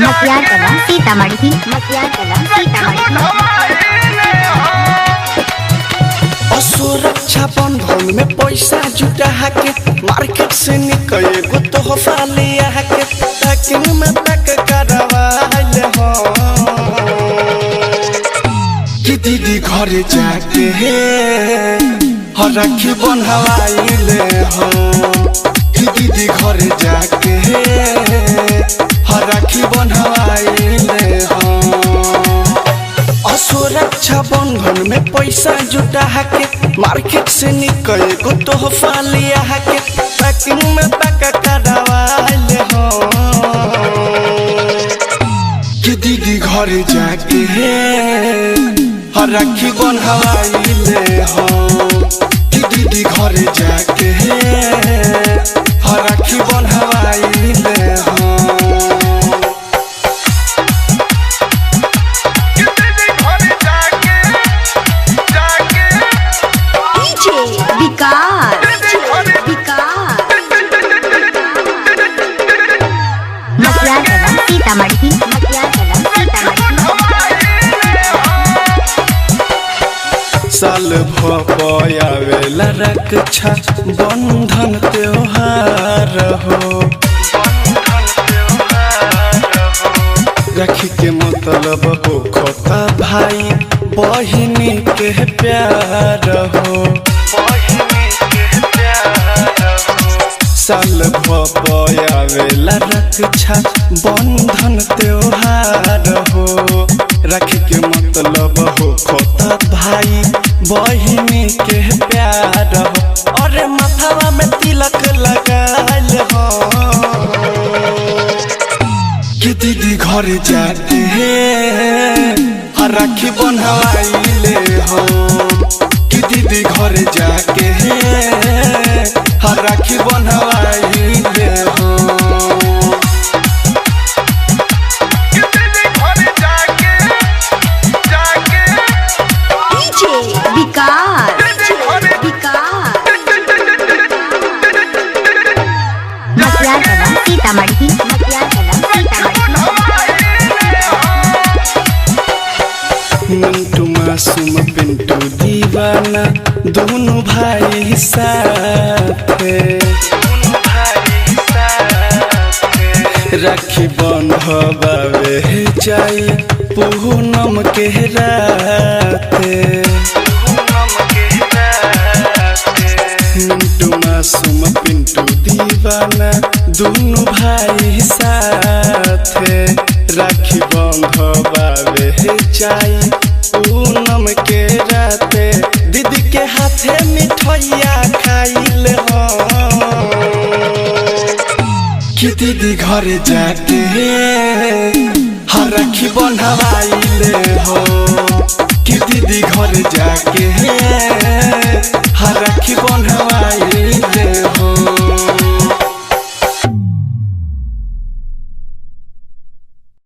मसियारकला सीतामढ़ी, मसियारकला सीतामढ़ी। असुरक्षा बंधन में पैसा जुटा के मार्केट से निकल एगो तोहफा लिया के पैकिंग में पैक करवाइल हो कि दीदी घरे जाके हे हर राखी बंधवाइल हो कि दीदी घरे जाके हे हर राखी बंधवाइल हो। असुरक्षा बंधन में पैसा जुटा के मार्केट से निकल एगो तोहफा लिया के पैकिंग में पैक करवाइल हो कि दीदी घरे जाके हे हर राखी बंधवाइल हो कि दीदी घरे जाके हे हर राखी बंधवाइल हो। डीजे विकास, विकास। मसियारकला सीतामढ़ी, मसियारकला सीतामढ़ी। साल भपयावेला रक्षा बंधन त्योहार हो, राखी के मतलब हो खोता भाई बहिनी के प्यार हो। साल भपयावेला रक्षा बंधन त्योहार हो, राखी के मतलब हो खोता भाई बहिनी के प्यार हो। अरे माथावा में तिलक लगाइल हो कि दीदी घर जाके हे हर राखी बंधवाइले हो कि दीदी घर जाके हे हर राखी बंधवाइले हो। डीजे विकास, विकास। मसियारकला सीतामढ़ी, मसियारकला सीतामढ़ी। मिंटू मासूम पिंटू दीवाना दोनों भाई साथे, राखी बंधवावे जाई पूनम के राते। मिंटू मासूम पिंटू दीवाना दोनों भाई साथे, राखी बंधवावे जाई पूनम के राते। दीदी के हाथे मिठैया खाइल हो कि दीदी घर जाके हर राखी बंधवाइल हो कि दीदी घर जाके हर राखी बंध